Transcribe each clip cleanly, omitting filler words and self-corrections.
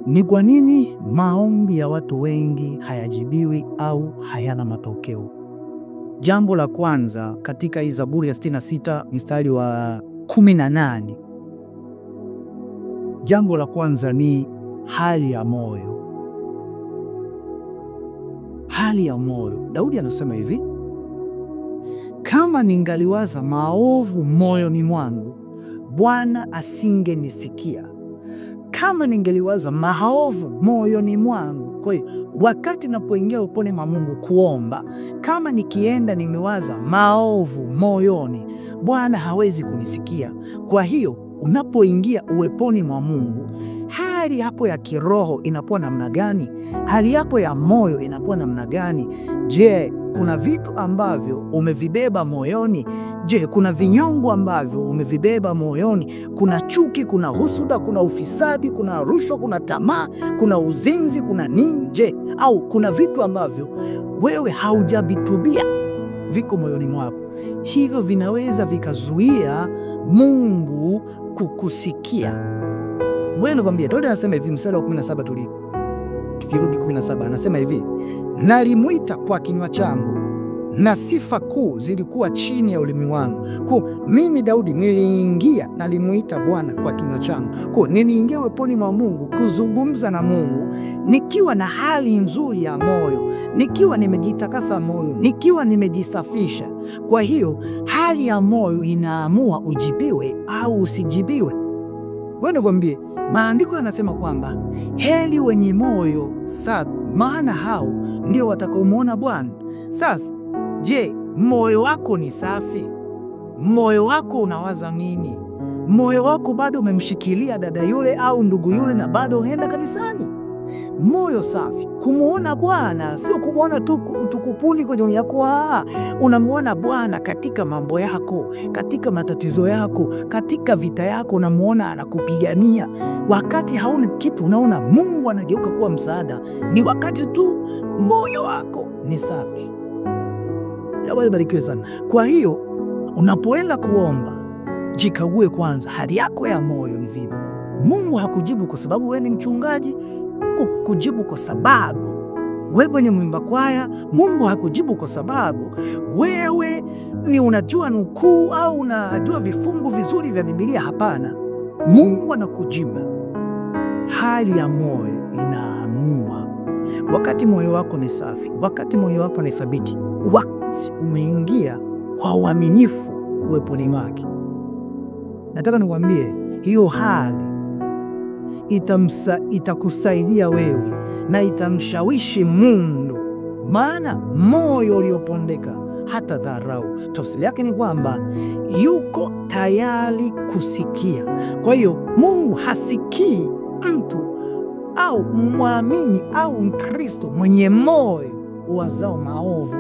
Ni kwa nini maombi ya watu wengi hayajibiwi au hayana matokeo? Jambo la kwanza katika hii Zaburi ya 66 mstari wa 18. Jambo la kwanza ni hali ya moyo. Hali ya moyo. Daudi anasema hivi: kama ningaliwaza maovu moyoni mwangu, Bwana asingenisikia. Kama ningeliwaza maovu moyoni mwangu. Kwa hiyo wakati napoingia upone mwa Mungu kuomba, kama nikienda nimewaza maovu moyoni, Bwana hawezi kunisikia. Kwa hiyo unapoingia uweponi mwa Mungu, hali hapo ya kiroho inakuwa namna gani? Hali yako ya moyo inakuwa namna gani? Je, kuna vitu ambavyo umevibeba moyoni? Je, kuna vinyongo ambavyo umevibeba moyoni? Kuna chuki, kuna husuda, kuna ufisadi, kuna rushwa, kuna tamaa, kuna uzinzi, kuna nini? Je, au kuna vitu ambavyo wewe haujavitubia viko moyoni mwako? Hivyo vinaweza vikazuia Mungu kukusikia. Wewe nakwambia, Daudi anasema hivi, mstari wa 17 tukirudi 17, anasema hivi: nalimuita kwa kinywa changu na sifa kuu zilikuwa chini ya ulimi wangu. Kwa mimi Daudi niliingia, nalimuita Bwana kwa kinywa changu. Kwa niliingia uweponi mwa Mungu kuzungumza na Mungu nikiwa na hali nzuri ya moyo, nikiwa nimejitakasa moyo, nikiwa nimejisafisha. Kwa hiyo hali ya moyo inaamua ujibiwe au usijibiwe. Wewe nikwambie, maandiko yanasema kwamba heri wenye moyo safi, maana hao ndio watakaomuona Bwana. Sasa je, moyo wako ni safi? Moyo wako unawaza nini? Moyo wako bado umemshikilia dada yule au ndugu yule na bado unaenda kanisani? Moyo safi, kumuona Bwana sio kumuona tu utukufuni kwenye yako. Unamuona Bwana katika mambo yako, katika matatizo yako, katika vita yako, unamuona anakupigania. Wakati hauna kitu, unaona Mungu anageuka kuwa msaada. Ni wakati tu moyo wako ni safi. Barikiwe sana. Kwa hiyo unapoenda kuomba, jikague kwanza hali yako ya moyo ni vipi. Mungu hakujibu kwa sababu wewe ni mchungaji, kujibu kwa sababu wewe ni mwimba kwaya. Mungu hakujibu kwa sababu wewe ni unajua nukuu au unajua vifungu vizuri vya Biblia. Hapana, Mungu anakujibu. Hali ya moyo inaamua. Wakati moyo wako ni safi, wakati moyo wako ni thabiti, wakati umeingia kwa uaminifu uweponi mwake, nataka nikwambie hiyo hali itakusaidia wewe na itamshawishi Mungu, maana moyo uliopondeka hata dharau. Tafsiri yake ni kwamba yuko tayari kusikia. Kwa hiyo Mungu hasikii mtu au mwamini au Mkristo mwenye moyo uwazao maovu.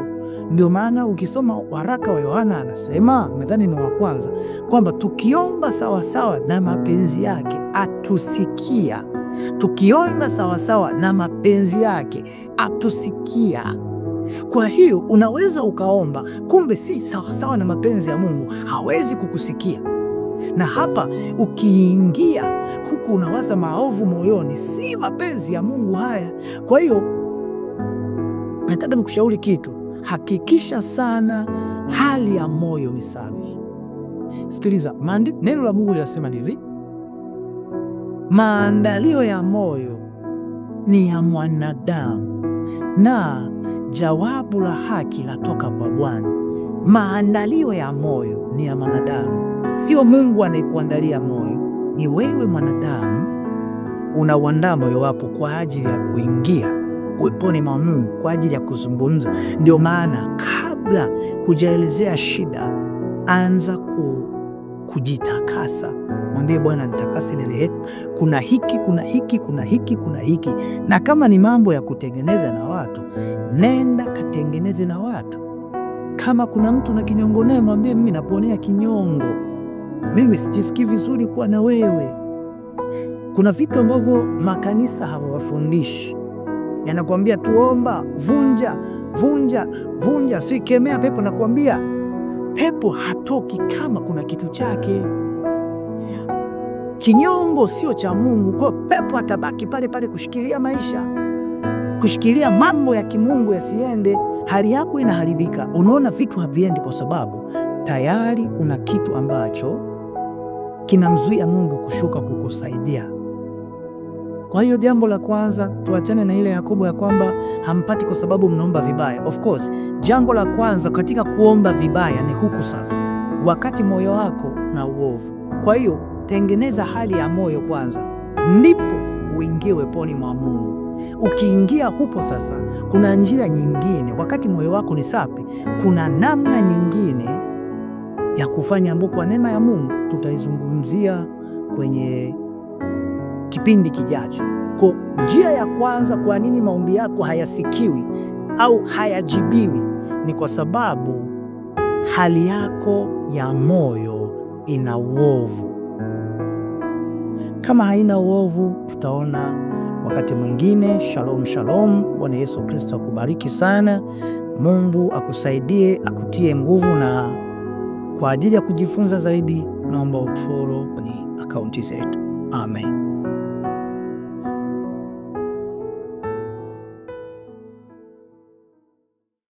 Ndio maana ukisoma waraka wa Yohana anasema, nadhani ni wa kwanza, kwamba tukiomba sawasawa na mapenzi yake atusikia. Tukiomba sawasawa na mapenzi yake atusikia. Kwa hiyo unaweza ukaomba, kumbe si sawasawa na mapenzi ya Mungu, hawezi kukusikia. Na hapa ukiingia huku unawaza maovu moyoni, si mapenzi ya Mungu haya. Kwa hiyo nataka nikushauri kitu. Hakikisha sana hali ya moyo ni safi. Sikiliza, neno la Mungu linasema hivi: maandalio ya moyo ni ya mwanadamu na jawabu la haki latoka kwa Bwana. Maandalio ya moyo ni ya mwanadamu, sio Mungu anayekuandalia moyo. Ni wewe mwanadamu unauandaa moyo wako kwa ajili ya kuingia uweponi mwa Mungu, kwa ajili ya kuzungumza. Ndio maana kabla kujaelezea shida, anza kujitakasa. Mwambie Bwana, nitakase nile, kuna hiki, kuna hiki, kuna hiki, kuna hiki. Na kama ni mambo ya kutengeneza na watu, nenda katengeneze na watu. Kama kuna mtu na kinyongo naye, mwambie mimi naponea kinyongo, mimi sijisikii vizuri kuwa na wewe. Kuna vitu ambavyo makanisa hawawafundishi. Yanakuambia tuomba, vunja, vunja, vunja, si kemea pepo. Nakuambia pepo hatoki kama kuna kitu chake. Kinyongo sio cha Mungu. Kwa pepo atabaki pale pale kushikilia maisha, kushikilia mambo ya kimungu yasiende. Hali yako inaharibika, unaona vitu haviendi kwa sababu tayari una kitu ambacho kinamzuia Mungu kushuka kukusaidia. Kwa hiyo jambo la kwanza, tuachane na ile Yakobo ya kwamba hampati kwa sababu mnaomba vibaya. Of course, jambo la kwanza katika kuomba vibaya ni huku sasa, wakati moyo wako na uovu. Kwa hiyo tengeneza hali ya moyo kwanza, ndipo uingie weponi mwa Mungu. Ukiingia hupo sasa, kuna njia nyingine. Wakati moyo wako ni safi, kuna namna nyingine ya kufanya ambapo kwa neema ya Mungu tutaizungumzia kwenye kipindi kijacho. Kwa njia ya kwanza, kwa nini maombi yako hayasikiwi au hayajibiwi, ni kwa sababu hali yako ya moyo ina uovu. Kama haina uovu, tutaona wakati mwingine. Shalom, shalom. Bwana Yesu Kristo akubariki sana. Mungu akusaidie, akutie nguvu, na kwa ajili ya kujifunza zaidi, naomba ufollow kwenye akaunti zetu. Amen.